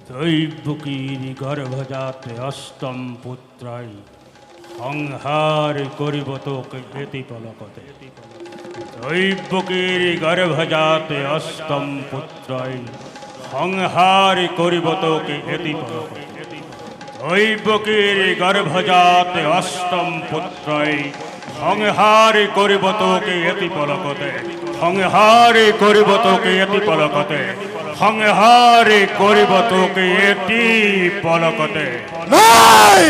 দৈবকীৰ গৰ্ভজাত অষ্টম পুত্ৰই সংহাৰ কৰিব তোক এটি পলকতে। দৈৱকীৰ গৰ্ভজাত অষ্টম পুত্ৰই সংহাৰ কৰিব তোক এটি পলকতে। দৈৱকীৰ গৰ্ভজাত অষ্টম পুত্ৰই সংহাৰ কৰিব তোক এটি পলকতে। সংহাৰ কৰিব তোক এটি পলকতে। সংহাৰ কৰিব তোক এটি পলকতে। নাই,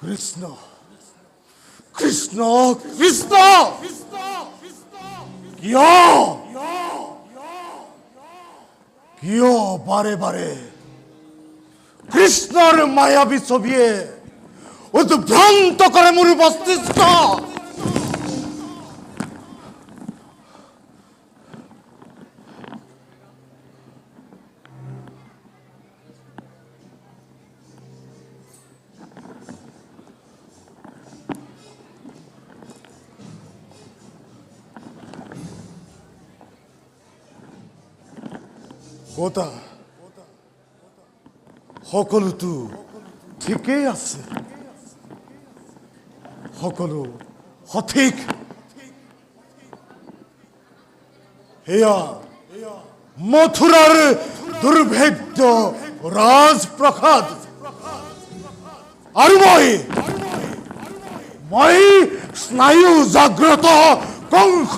কৃষ্ণ কৃষ্ণ কৃষ্ণ, কিয় কিয় বাৰে বাৰে কৃষ্ণৰ মায়াবী ছবিয়ে উদ্ভ্ৰান্ত কৰে মোৰ মস্তিষ্ক? কতা, সকলোতো ঠিকেই আছে, সকলো সঠিক। সেয়া মথুৰাৰ দুৰ্ভেদ্য ৰাজপ্ৰসাদ আৰু মই স্নায়ু জাগ্ৰত কংস।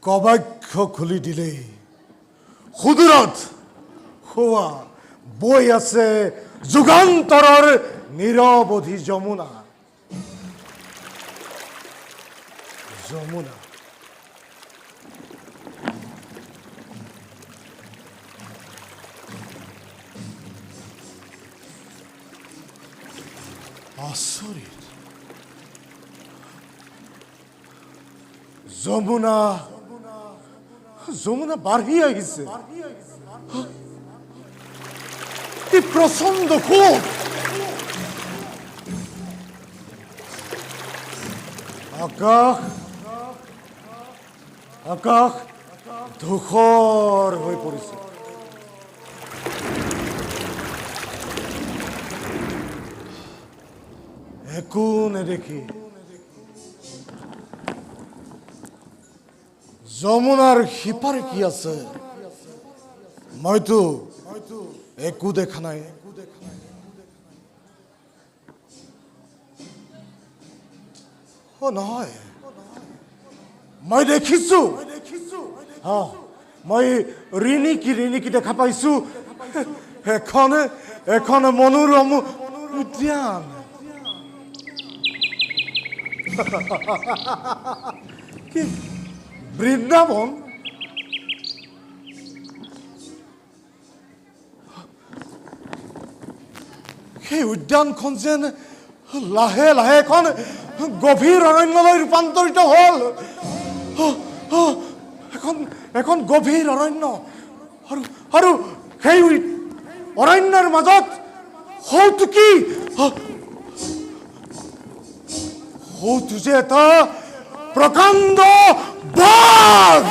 গবাক্ষ খুলি দিলেই সুদূৰত খোৱা বৈ আছে যুগান্তৰৰ নিৰৱধি যমুনা। যমুনা, আচৰিত, যমুনা, যমুনা বাঢ়ি আহিছে। কি প্ৰচণ্ড সোঁত! আকাশ, আকাশ ধূসৰ হৈ পৰিছে। একো নেদেখি। যমুনাৰ সিপাৰে কি আছে মইতো একো দেখা নাই। অ নহয়, মই দেখিছো। অ, মই ৰিণিকি ৰিণিকি দেখা পাইছো এখন এখন মনোৰম উদ্যান। কি বৃন্দাবন? সেই উদ্যানখন যেন লাহে লাহে এখন গভীৰ অৰণ্যলৈ ৰূপান্তৰিত হ'ল। এখন এখন গভীৰ অৰণ্য, আৰু আৰু সেই অৰণ্যৰ মাজত সৌটো কি? সৌটো যে এটা প্ৰকাণ্ড বাঘ!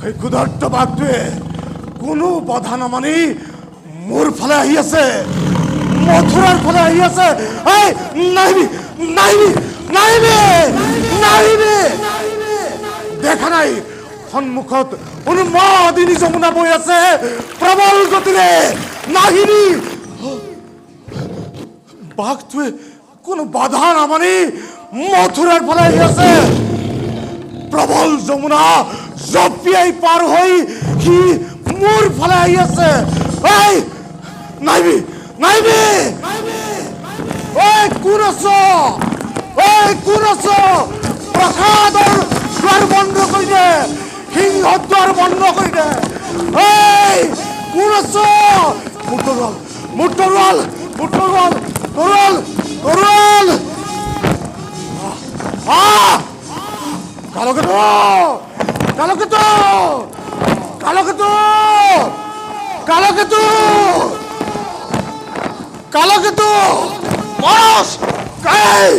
সেই ক্ষুধাৰ্ত বাঘটোৱে কোনো বাধা নামানি মোৰ ফালে আহি আছে, মথুৰাৰ ফালে আহি আছে। এই নাহিবি, নাহিবি, নাহিবি, নাহিবি! দেখা নাই সন্মুখত উন্মাদিনী যমুনা বৈ আছে প্ৰবল গতিৰে। নাহিবি! বাঘটোৱে কোনো বাধা নামানি মথুৰাৰ ফালে আহি আছে। প্ৰবল যমুনা জঁপিয়াই পাৰ হৈ সি মোৰ ফালে আহি আছে। এই নাইবি, নাইবি, ঐ কোন আছ? ঐ কোন আছ? প্ৰসাদৰ দ্বাৰ বন্ধ কৰি দে, সিংহদ্বাৰ বন্ধ কৰি দে। এই কোন আছ? মোৰ তৰোৱাল, মোৰ তৰোৱাল, মোৰ তৰোৱাল, তৰোৱাল, তৰোৱাল! আহ! কালকেতু, কালকেতু, কালকেতু, কালকেতু, কালকেতু! মহাৰাজ! এই!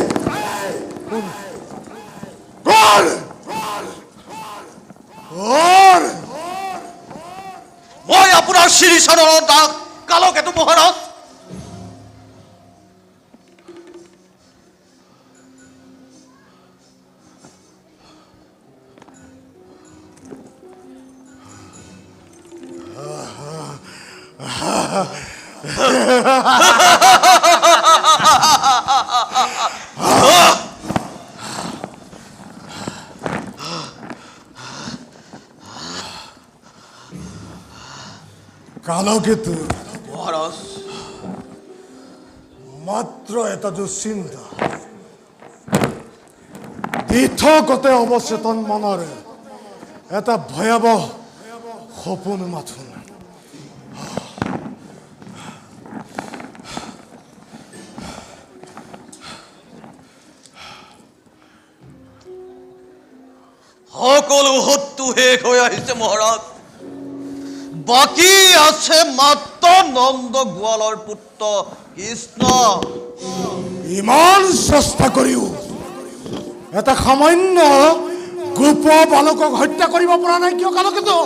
কোন? কোন? মই আপোনাৰ শ্ৰীচৰণৰ দাস কালকেতু মহাৰাজ। কালকেতু মহাৰাজ, মাত্ৰ এটা দুশ্চিন্তা, দিঠকতে অৱচেতন মনৰ এটা ভয়াৱহ সপোন মাথোন। সকলো শত্ৰু শেষ হৈ আহিছে মহাৰাজ। বাকী আছে মাত্ৰ নন্দ গোৱালৰ পুত্ৰ কৃষ্ণ। ইমান চেষ্টা কৰিও এটা সামান্য গোপ বালকক হত্যা কৰিব পৰা নাই কিয় কালকেতু?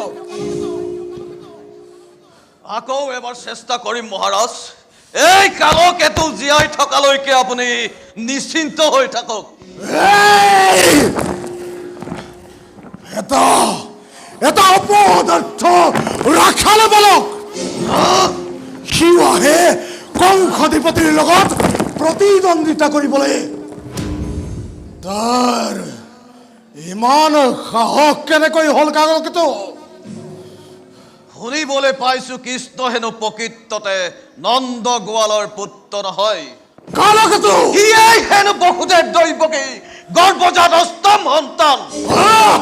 আকৌ এবাৰ চেষ্টা কৰিম মহাৰাজ। এই কালকেতু জীয়াই থকালৈকে আপুনি নিশ্চিন্ত হৈ থাকক। এই! এটা এটা অপদাৰ্থ ৰাখাল বালক, সিও আহে কংসাধিপতিৰ লগত প্ৰতিদ্বন্দ্বিতা কৰিবলৈ। তাৰ ইমান সাহস কেনেকৈ হ'ল কালকেতু? শুনিবলৈ পাইছো কৃষ্ণ হেনো প্ৰকৃততে নন্দ গোৱালৰ পুত্ৰ নহয়। কালকেতু! সিয়েই হেনো বসুদেৱ দৈৱকী গৰ্ভজাত অষ্টম সন্তান। আহ!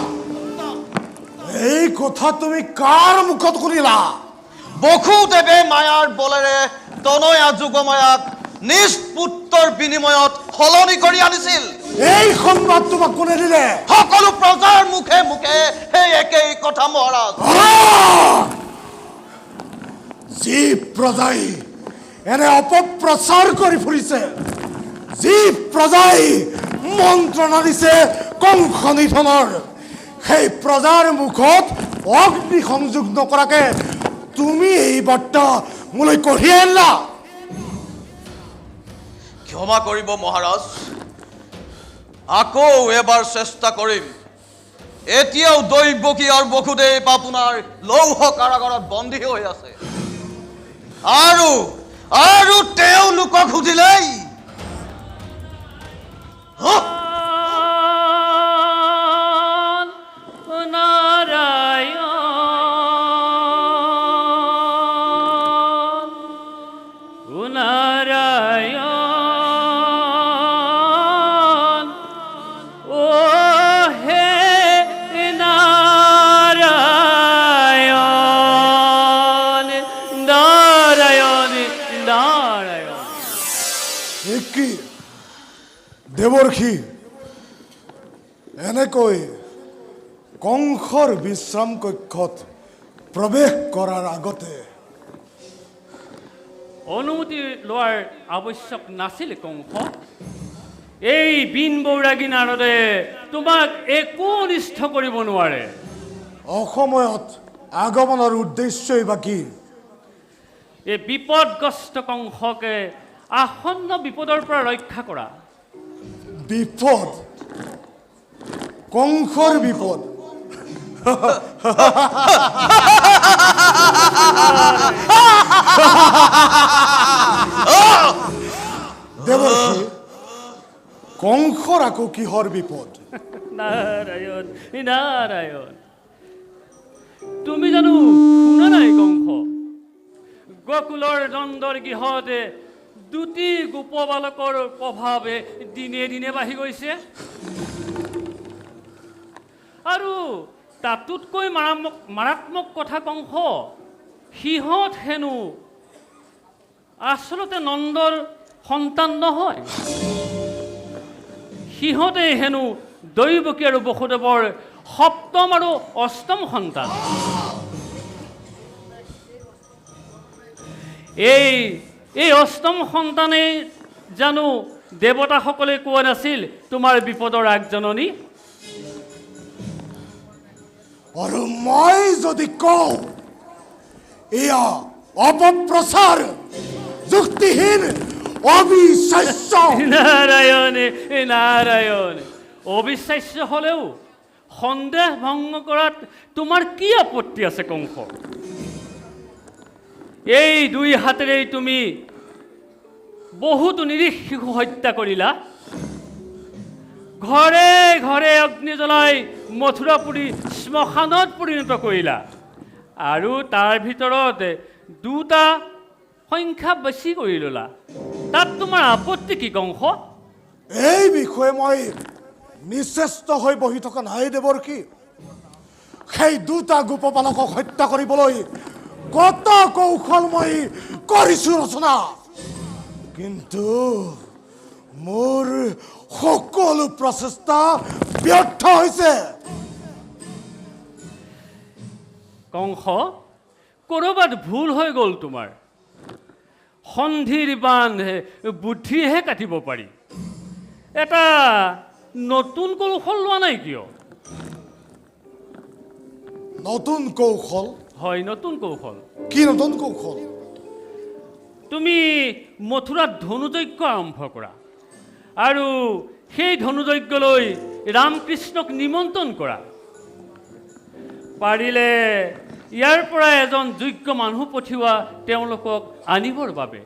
এই কথা তুমি কাৰ মুখত শুনিলা? বসুদেৱে মায়াৰ বলেৰে তনয়া যোগমায়াক নিজ পুত্ৰৰ বিনিময়ত সলনি কৰি আনিছিল। এই সংবাদ তোমাক কোনে দিলে? সকলো প্ৰজাৰ মুখে মুখে সেই একেই কথা মহাৰাজ। আহ! যি প্ৰজাই এনে অপপ্ৰচাৰ কৰি ফুৰিছে, যি প্ৰজাই মন্ত্ৰণা দিছে কংস নিধনৰ, সেই প্ৰজাৰ মুখত অগ্নি সংযোগ নকৰাকে তুমি এই বাৰ্তা মোলৈ কঢ়িয়াই আনিলা? ক্ষমা কৰিব মহাৰাজ, আকৌ এবাৰ চেষ্টা কৰিম। এতিয়াও দৈৱকী আৰু বসুদেৱ আপোনাৰ লৌহ কাৰাগাৰত বন্দী হৈ আছে। আৰু আৰু তেওঁলোকক সুধিলেই নাৰায়ণ নাৰায়ণ, ও হে নাৰায়ণ, নাৰায়ণ নাৰায়ণ। এ কি দেৱৰ্ষি, এনেকৈ কংসৰ বিশ্ৰাম কক্ষত প্ৰৱেশ কৰাৰ আগতে অনুমতি লোৱাৰ আৱশ্যক নাছিল কংস। এই বীণ বৈৰাগী নাৰদে তোমাক একো অনিষ্ট কৰিব নোৱাৰে। অসময়ত আগমনৰ উদ্দেশ্যই বা কি? এই বিপদগ্ৰস্ত কংসকে আসন্ন বিপদৰ পৰা ৰক্ষা কৰা। বিপদ? কংসৰ বিপদ? দেৱৰ্ষি, কংসৰ আকৌ কিহৰ বিপদ? নাৰায়ণ নাৰায়ণ, তুমি জানো শুনা নাই কংস? গোকুলৰ দণ্ডৰ গৃহতে দুটি গোপ বালকৰ প্ৰভাৱে দিনে দিনে বাঢ়ি গৈছে, আৰু তাতোতকৈ মাৰাত্মক কথা কংস, সিহঁত হেনো আচলতে নন্দৰ সন্তান নহয়। সিহঁতে হেনো দৈৱকী আৰু বসুদেৱৰ সপ্তম আৰু অষ্টম সন্তান। এই অষ্টম সন্তানে জানো দেৱতাসকলে কোৱা নাছিল তোমাৰ বিপদৰ আগজননী? আৰু মই যদি কওঁ এয়া অপপ্ৰচাৰ, যুক্তিহীন, অবিশ্বাস্য। নাৰায়ণ নাৰায়ণ, অবিশ্বাস্য হলেও সন্দেহ ভংগ কৰাত তোমাৰ কি আপত্তি আছে কংস? এই দুই হাতেৰেই তুমি বহুতো নিৰীহ শিশু হত্যা কৰিলা, ঘৰে ঘৰে অগ্নি জ্বলাই মথুৰাপুৰী শ্মশানত পৰিণত কৰিলা, আৰু তাৰ ভিতৰত দুটা সংখ্যা বেছি কৰি ল'লা। তাত তোমাৰ আপত্তি কি কংস? এই বিষয়ে মই নিশ্চেষ্ট হৈ বহি থকা নাই দেৱৰ্ষি। সেই দুটা গোপবালকক হত্যা কৰিবলৈ কত কৌশল মই কৰিছো ৰচনা, কিন্তু মোৰ সকলো প্ৰচেষ্টা ব্যৰ্থ হৈছে। কংস, ক'ৰবাত ভুল হৈ গ'ল তোমাৰ। সন্ধিৰ বান্ধ বুদ্ধিহে কাটিব পাৰি, এটা নতুন কৌশল লোৱা নাই কিয়? নতুন কৌশল? হয়, নতুন কৌশল। কি নতুন কৌশল? তুমি মথুৰাত ধনুযজ্ঞ আৰম্ভ কৰা, আৰু সেই ধনুযজ্ঞলৈ ৰামকৃষ্ণক নিমন্ত্ৰণ কৰা। পাৰিলে ইয়াৰ পৰা এজন যোগ্য মানুহ পঠিওৱা তেওঁলোকক আনিবৰ বাবে।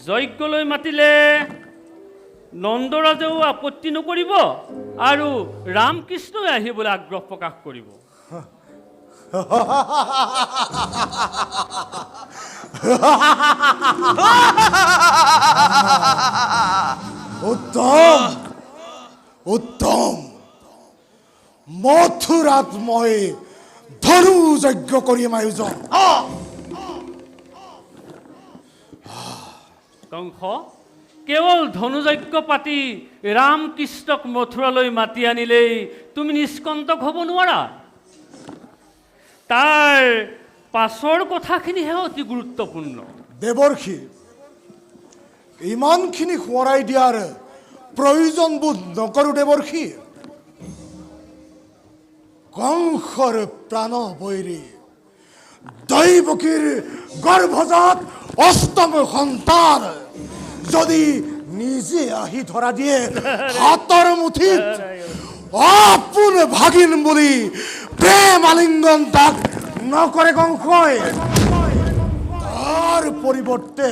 যজ্ঞলৈ মাতিলে নন্দৰাজেও আপত্তি নকৰিব আৰু ৰামকৃষ্ণই আহিবলৈ আগ্ৰহ প্ৰকাশ কৰিব। উত্তম উত্তম। মথুৰাত মই ধনু যজ্ঞ কৰিম আয়োজন। কংস, কেৱল ধনুযজ্ঞ পাতি ৰামকৃষ্ণক মথুৰালৈ মাতি আনিলেই তুমি নিষ্কণ্টক হ'ব নোৱাৰা। তাৰ পাছৰ কথাখিনিহে অতি গুৰুত্বপূৰ্ণ। দেৱৰ্ষি, ইমানখিনি সোঁৱৰাই দিয়াৰ প্ৰয়োজন বোধ নকৰোঁ দেৱৰ্ষি। কংসৰ প্ৰাণবৈৰী দৈৱকীৰ গৰ্ভজাত অষ্টম সন্তান যদি নিজে আহি ধৰা দিয়ে হাতৰ মুঠিত, আপোন ভাগিন বুলি প্ৰেম আলিংগন তাক নকৰে কংসই। তাৰ পৰিৱৰ্তে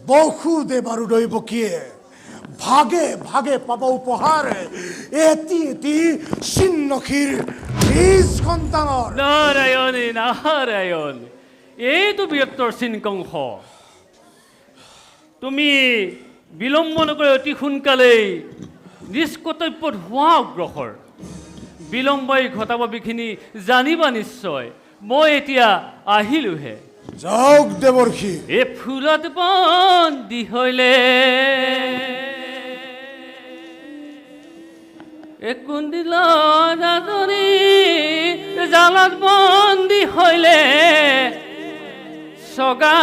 বসুদেৱ আৰু দৈৱকীয়ে ভাগে ভাগে পাব উপহাৰ এটি এটি ছিন্নক্ষীৰ নিজ সন্তানৰ। নাৰায়ণ নাৰায়ণ, এইটো বীৰত্বৰ চিন কংস। তুমি বিলম্ব নকৰি অতি সোনকালেই নিজ কৰ্তব্যত হোৱা অগ্ৰসৰ। বিলম্বই ঘটাব বিঘিনি জানিবা নিশ্চয়। মই এতিয়া আহিলোহে। যাওক দেৱৰ্ষি। এ ফুলত বন্দী হইলে এ কুন্দিল জাজনী জালত বন্দী হইলে সগা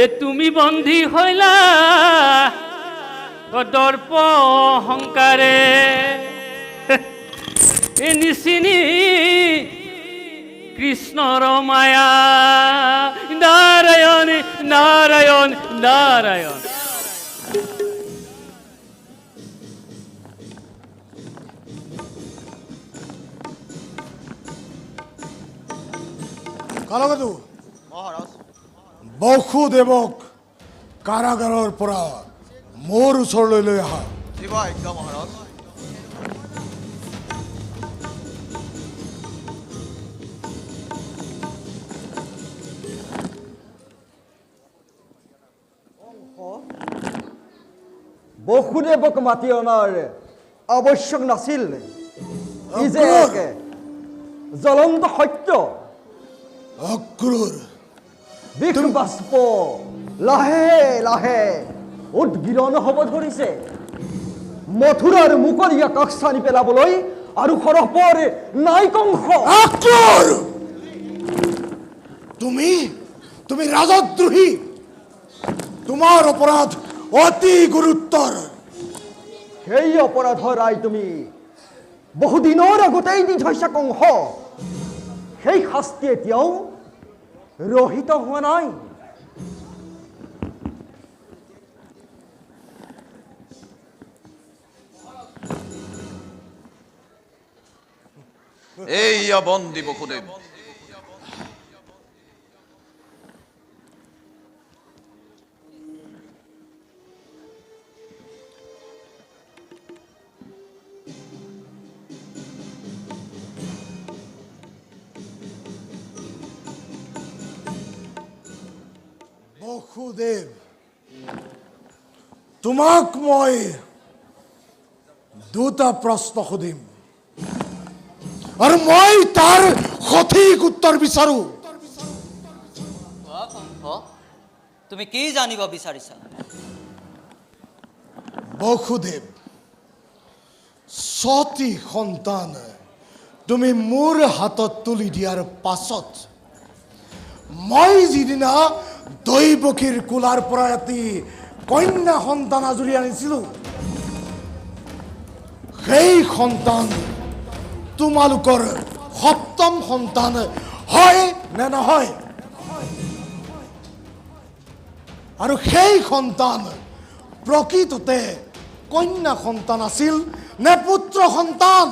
এ তুমি বন্দী হইলা দৰ্প অহংকাৰে এ নিচিনি কৃষ্ণৰ মায়া। নাৰায়ণ নাৰায়ণ নাৰায়ণ। কালকেতু মহাৰাজ, বসুদেৱক কাৰাগাৰৰ পৰা মোৰ ওচৰলৈ লৈ আহা। যিবা আজ্ঞা মহাৰাজ। বসুদেৱক মাতি অনাৰ আৱশ্যক নাছিল। ই যে এক জ্বলন্ত সত্য। অক্ৰূৰ, বিষ বাষ্প লাহে লাহে উদ্গীৰণ হ'ব ধৰিছে। মথুৰাৰ মুকলি আকাশ চানি পেলাবলৈ আৰু সৰহপৰ নাই কংস। অক্ৰূৰ, তুমি তুমি ৰাজদ্ৰোহী। তোমাৰ অপৰাধ অতি গুৰুত্বৰ। সেই অপৰাধৰ ৰায় তুমি বহুদিনৰ আগতেই দি থৈছা কংস। সেই শাস্তি এতিয়াও ৰহিত হোৱা নাই। এইয়া বন্দী বসুদেৱ। বসুদেৱ, তোমাক মই দুটা প্ৰশ্ন সুধিম আৰু মই তাৰ সঠিক উত্তৰ বিচাৰো। কোৱা কংস, তুমি কি জানিব বিচাৰিছা? বসুদেৱ, ছটি সন্তান তুমি মোৰ হাতত তুলি দিয়াৰ পাছত মই যিদিনা দৈৱকীৰ কোলাৰ পৰা এটি কন্যা সন্তান আজুৰি আনিছিলো, সেই সন্তান তোমালোকৰ সপ্তম সন্তান হয় নে নহয়? আৰু সেই সন্তান প্ৰকৃততে কন্যা সন্তান আছিল নে পুত্ৰ সন্তান?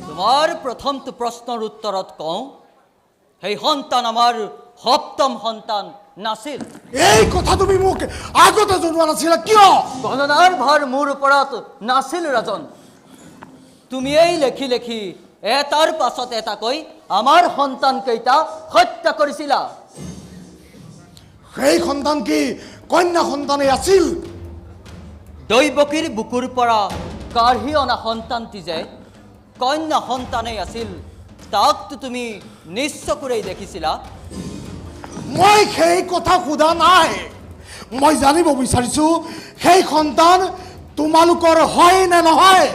তোমাৰ প্ৰথমটো প্ৰশ্নৰ উত্তৰত কওঁ, সেই সন্তান আমাৰ সপ্তম সন্তান নাছিল। এই কথা তুমি মোক আগতে জনোৱা নাছিলা কিয়? গণনাৰ ভাৰ মোৰ ওপৰত নাছিল ৰাজন। তুমিয়েই লেখি লেখি এটাৰ পাছত এটাকৈ আমাৰ সন্তান কেইটা হত্যা কৰিছিলা। সেই সন্তান কি কন্যা সন্তানেই আছিল? দৈৱকীৰ বুকুৰ পৰা কাঢ়ি অনা সন্তানটি যে কন্যা সন্তানেই আছিল, তাকতো তুমি নিজ চকুৰেই দেখিছিলা। মই সেই কথা সোধা নাই। মই জানিব বিচাৰিছো সেই সন্তান তোমালোকৰ হয় নে নহয়?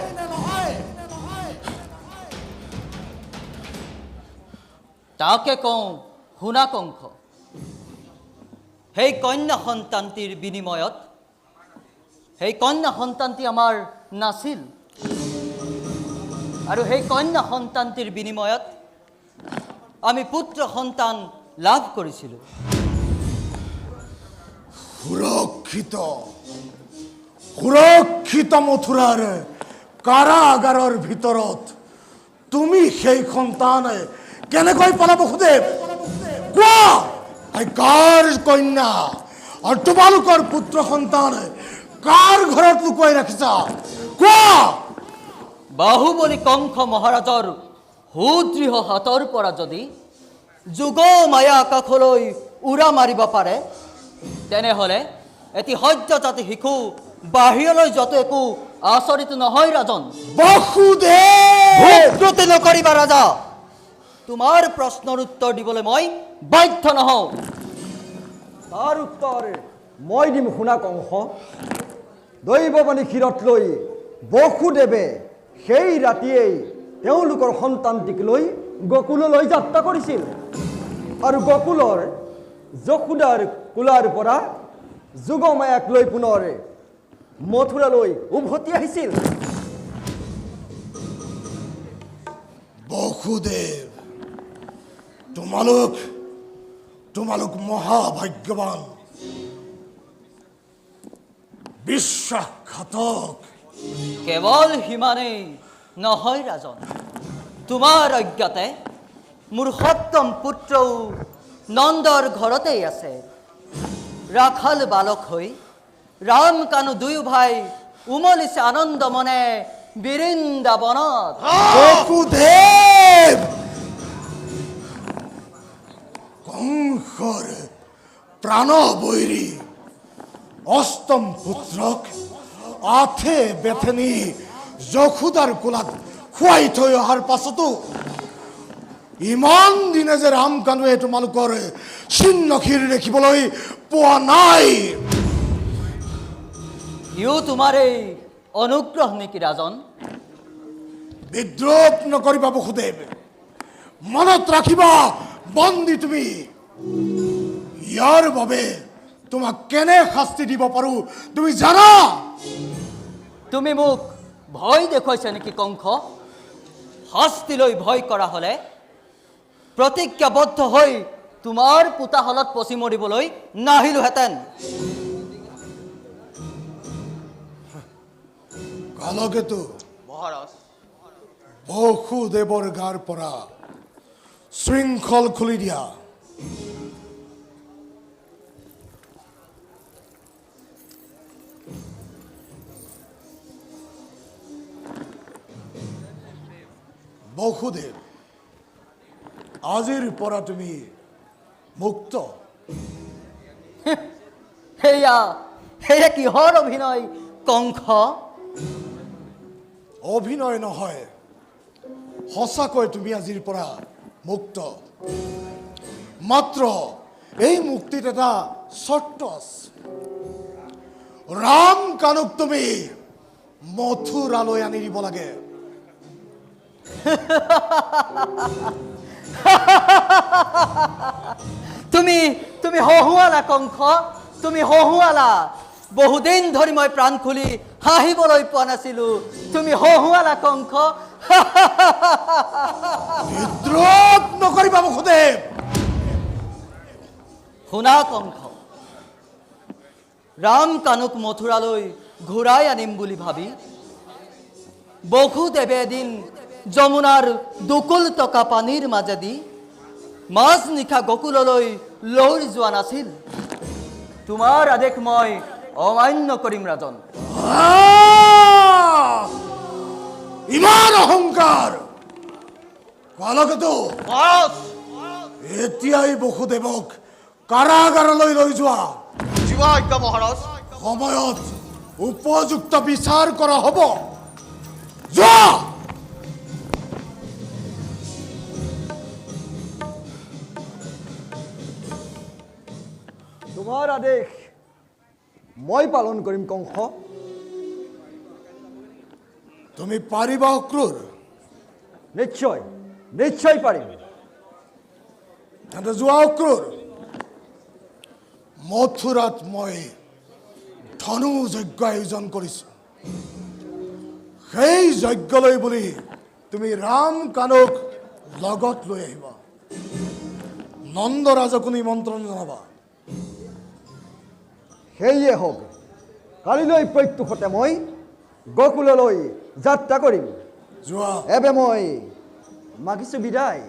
তাকে কওঁ শুনা কংস, সেই কন্যা সন্তানটিৰ বিনিময়ত সেই কন্যা সন্তানটি আমাৰ নাছিল, আৰু সেই কন্যা সন্তানটিৰ বিনিময়ত আমি পুত্ৰ সন্তান লাভ কৰিছিলোঁ। সুৰক্ষিত সুৰক্ষিত মথুৰাৰ কাৰাগাৰৰ ভিতৰত তুমি সেই সন্তান কেনেকৈ পালা বসুদেৱ? কোৱা, তাই কাৰ কন্যা আৰু তোমালোকৰ পুত্ৰ সন্তান কাৰ ঘৰত লুকুৱাই ৰাখিছা? কোৱা। বাহুবলী কংস মহাৰাজৰ সুদৃঢ় হাতৰ পৰা যদি যুগ মায়া আকাশলৈ উৰা মাৰিব পাৰে, তেনেহ'লে এটি সদ্যজাত শিশু বাহিৰলৈ য'ত একো আচৰিত নহয় ৰাজন। বসুদেৱ, ভূত্ৰুতি নকৰিবা ৰাজা। তোমাৰ প্ৰশ্নৰ উত্তৰ দিবলৈ মই বাধ্য নহওঁ। তাৰ উত্তৰ মই দিম শুনা কংস। দৈৱবাণী শিৰত লৈ বসুদেৱে সেই ৰাতিয়েই তেওঁলোকৰ সন্তানটিক লৈ গকুললৈ যাত্ৰা কৰিছিল, আৰু গকুলৰ যশোদাৰ কোলাৰ পৰা যোগমায়াক লৈ পুনৰ মথুৰালৈ উভতি আহিছিল। বসুদেৱ, তোমালোক তোমালোক মহাভাগ্যৱান, বিশ্বাসঘাতক। কেৱল সিমানেই নহয় ৰাজন, তোমাৰ অজ্ঞাতে মোৰ সপ্তম পুত্ৰও নন্দৰ ঘৰতেই আছে। ৰাখাল বালক হৈ ৰাম কানু দুয়ো ভাই উমলিছে আনন্দ মনে বৃন্দাবনত। বসুদেৱ, কংসৰ প্ৰাণবৈৰী অষ্টম পুত্ৰক আথে বেথেনি যশোদাৰ কোলাত খুৱাই থৈ অহাৰ পাছতো ইমান দিনে যে ৰাম কানুৱে তোমালোকৰ ছিন্ন ক্ষীৰ দেখিবলৈ পোৱা নাই। ইও তোমাৰ এই অনুগ্ৰহ নেকি ৰাজন? বিদ্ৰোহ নকৰিবা বসুদেৱ, মনত ৰাখিবা বন্দী তুমি। ইয়াৰ বাবে তোমাক কেনে শাস্তি দিব পাৰো তুমি জানা? তুমি মোক ভয় দেখুৱাইছা নেকি কংস? শাস্তিলৈ ভয় কৰা হ'লে প্ৰতিজ্ঞাবদ্ধ হৈ তোমাৰ পোতাশালত পচি মৰিবলৈ নাহিলোহেঁতেন। কালকেতু, মহাৰাজ, বসুদেৱৰ গাৰ পৰা শৃংখল খুলি দিয়া। বসুদেৱ, আজিৰ পৰা তুমি মুক্ত। সেয়া সেয়া কিহৰ অভিনয় কংস? অভিনয় নহয়, সঁচাকৈ তুমি আজিৰ পৰা মুক্ত। মাত্ৰ এই মুক্তিত এটা চৰ্ত আছে। ৰাম কানুক তুমি মথুৰালৈ আনি দিব লাগে। তুমি তুমি হহুৱালা কংস, তুমি হহুৱালা। বহুদিন ধৰি মই প্ৰাণ খুলি হাঁহিবলৈ পোৱা নাছিলো, তুমি হহুৱালা কংস। বিদ্ৰোহ নকৰিবা বসুদেৱ। শুনা কংস, ৰাম কানুক মথুৰালৈ ঘূৰাই আনিম বুলি ভাবি বসুদেৱে এদিন যমুনাৰ দুকুল টকা পানীৰ মাজেদি মাজ নিশা গকুললৈ লৌৰি যোৱা নাছিল। তোমাৰ আদেশ মই অমান্য কৰিম ৰাজন। ইমান অহংকাৰ কালকেতু, এতিয়াই বসুদেৱক কাৰাগাৰলৈ লৈ যোৱা। যোৱা আজ্ঞা মহাৰাজ। সময়ত উপযুক্ত বিচাৰ কৰা হ'ব। যোৱা। তোমাৰ আদেশ মই পালন কৰিম কংস। তুমি পাৰিবা অক্ৰূৰ? নিশ্চয়, নিশ্চয় পাৰিম। তেন্তে যোৱা অক্ৰূৰ। মথুৰাত মই ধনু যজ্ঞ আয়োজন কৰিছো। সেই যজ্ঞলৈ বুলি তুমি ৰাম কানুক লগত লৈ আহিবা। নন্দৰাজকো নিমন্ত্ৰণ জনাবা। সেয়ে হওক, কালিলৈ প্ৰত্যুষতে মই গকুললৈ যাত্ৰা কৰিম। যোৱা। এবে মই মাগিছো বিদায়।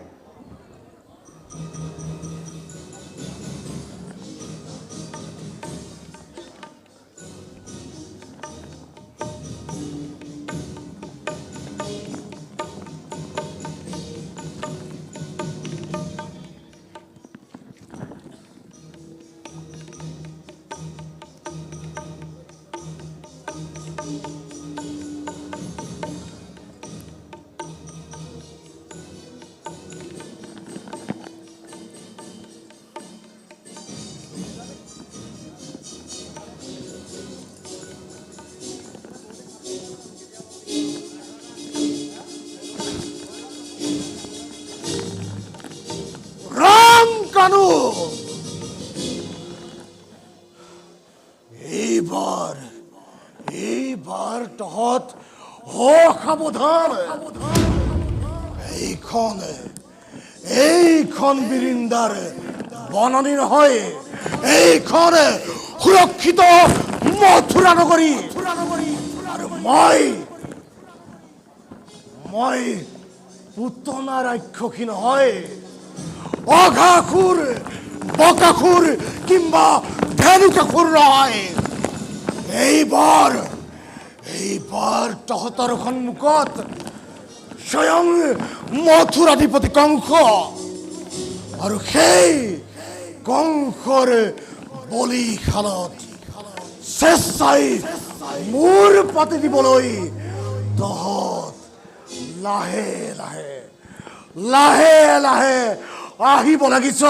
কানু, এইবাৰ এইবাৰ তহঁত সাৱধান। এইখন এইখন বিৰিন্দাৰ বননি নহয়, এইখন সুৰক্ষিত মথুৰা নগৰী। আৰু মই মই পুতনা ৰাক্ষসী নহয়, অঘাসুৰ বকাসুৰ কিম্বা ধেনুকাসুৰ নহয়। এইবাৰ এইবাৰ তহঁতৰ সন্মুখত স্বয়ং মথুৰাধিপতি কংস আৰু সেই কংসৰ বলিশালত স্বেচ্ছাই মূৰ পাতি দিবলৈ তহঁত লাহে লাহে লাহে লাহে আহিব লাগিছ।